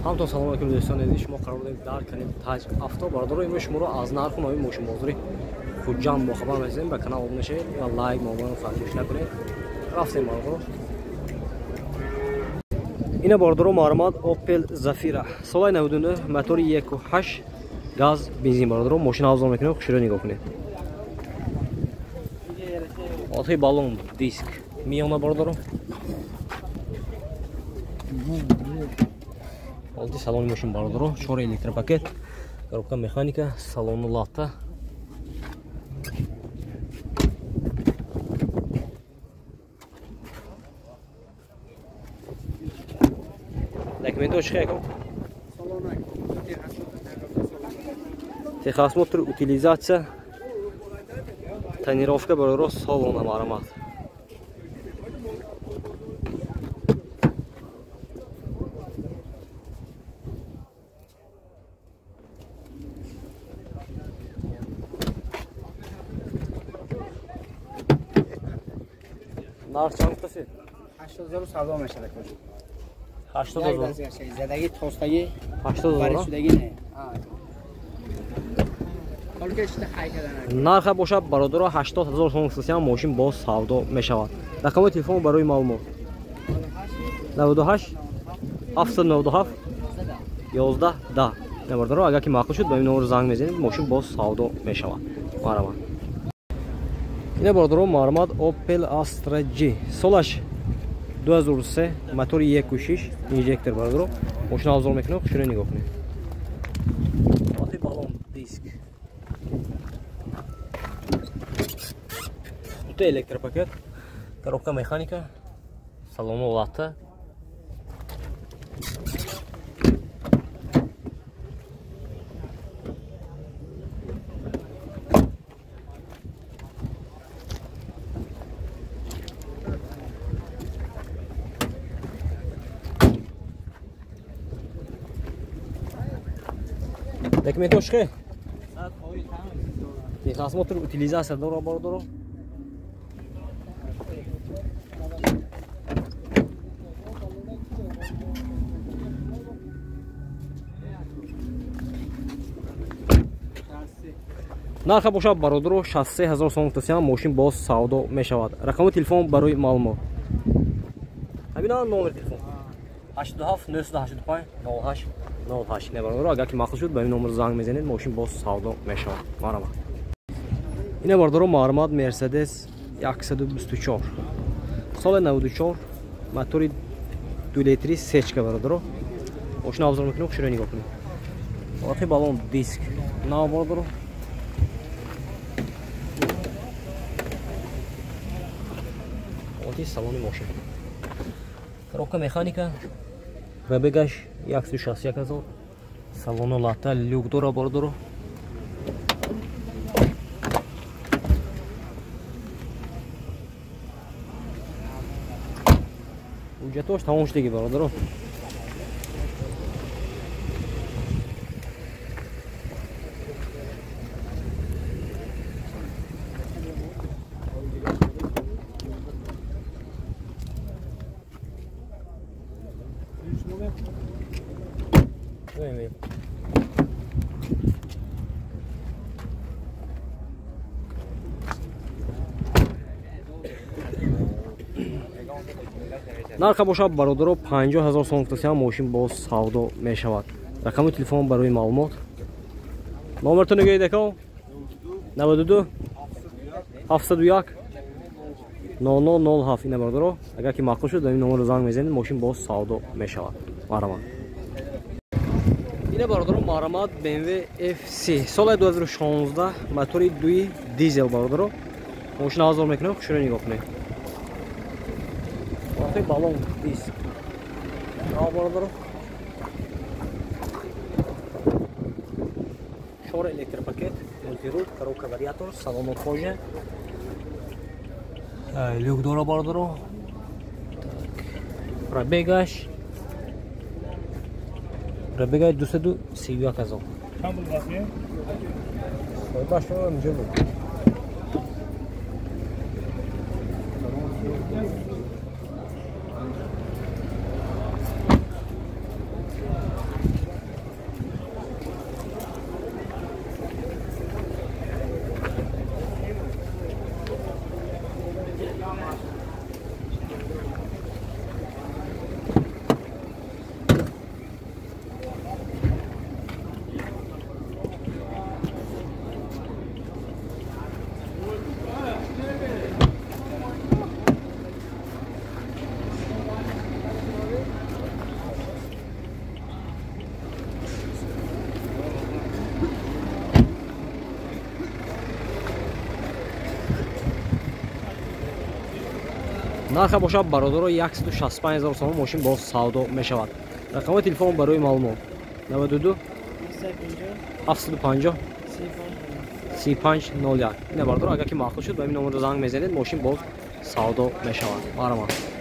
Ҳамтон салом алейкум дӯстони азиз, шумо қарор доред дар канали Таҷ Авто. Бародаро, имрӯз шуморо аз нарху нави мошинбозори Хуҷанд бохабар месозем. Ба канал обуна шавед ва лайк мобайно фаромӯш накунед. Рафтем бародаро. Ина бародаро мармад Opel Zafira солаи 99, мотори 1.8 газ бензин. Бародаро, мошина авзор мекунем, хуширо нигоҳ кунед. Ҳолати баллон диск миёна бародаро. Ҳолати салони мошин бародаро, чор электропакет, коробка механика, салону латта. Документҳо чӣ хел? Техосмотр, утилизация, тонировка бародаро, салона маромад. Нарх чанд гуфтасед? 80,000 савдо мешавад. 80,000. Задагӣ, тостагӣ, 80,000. Шудагӣ не. Нарха бошад бародаро 80,000 сом гуфтасиям, мошин боз савдо мешавад. Рақами телефон барои маълумот 98 797 11 10. Бародаро, агар ки маъқул шуд, ба ин номер занг мезанед, мошин боз савдо мешавад. Марҳамат. Ина бародаро мармад Opel Astra G, солаш 2003, мотори 1.6 инжектор. Бародаро, мошина авзор мекунем, хуширо нигоҳ кунед. Ҳолати баллон диск, дута электропакет, коробка механика, салону латта. Документҳо чӣ хел? Техосмотр, утилизация дора бародаро. Нарха бошад бародаро 63,000 сом гуфтасиям, мошин боз савдо мешавад. Рақами телефон барои маълумот. Ҳамина номери телефон 87 985 08 08. Не бародаро, агар ки маъқул шуд, ба ин номер занг мезанед, мошин боз савдо мешавад. Марҳамат. Ина бародаро мармад Mercedes 124, соли 94, мотори 2 литри сечка. Бародаро, мошина авзор мекунем, хуширо нигоҳ кунед. Ҳолати баллон диск нав бародаро. Ҳолати салони мошин, коробка механика, пробегаш 161,000, салону латта, люк дора бародаро. Ҳуҷҷатош тамом шудаги бародаро. Нарха бошад бародаро 50,000 сом гуфтасиям, мошин боз савдо мешавад. Рақами телефон барои маълумот. Номертон нигоҳед ака: 92 701 0007. Ина бародаро, агар ки маъқул шуд, ба ин номерро занг мезанед, мошин боз савдо мешавад. Марҳамат. Ина бародаро марҳамат BMW FC, соли 2016, мотори 2 дизел. Бародаро, мошина авзор мекунем, хуширо нигоҳ кунед. Ҳолати баллон диск нав бародаро. Чор электропакет, мультирул, коробка вариатор, салону кожа, люк дора бародаро. Пробегаш 231,000. Чанд буд васия? Соҳибаш инҷо буд. Нарха бошад, бародаро, 165 000 сомон, мошин боз савдо мешавад. Рақами телефон барои маълумот: 92 750 35 01. Ина, бародаро, агар ки маъқул шуд, ба ин номерро занг мезанед, мошин боз савдо мешавад. Марҳамат.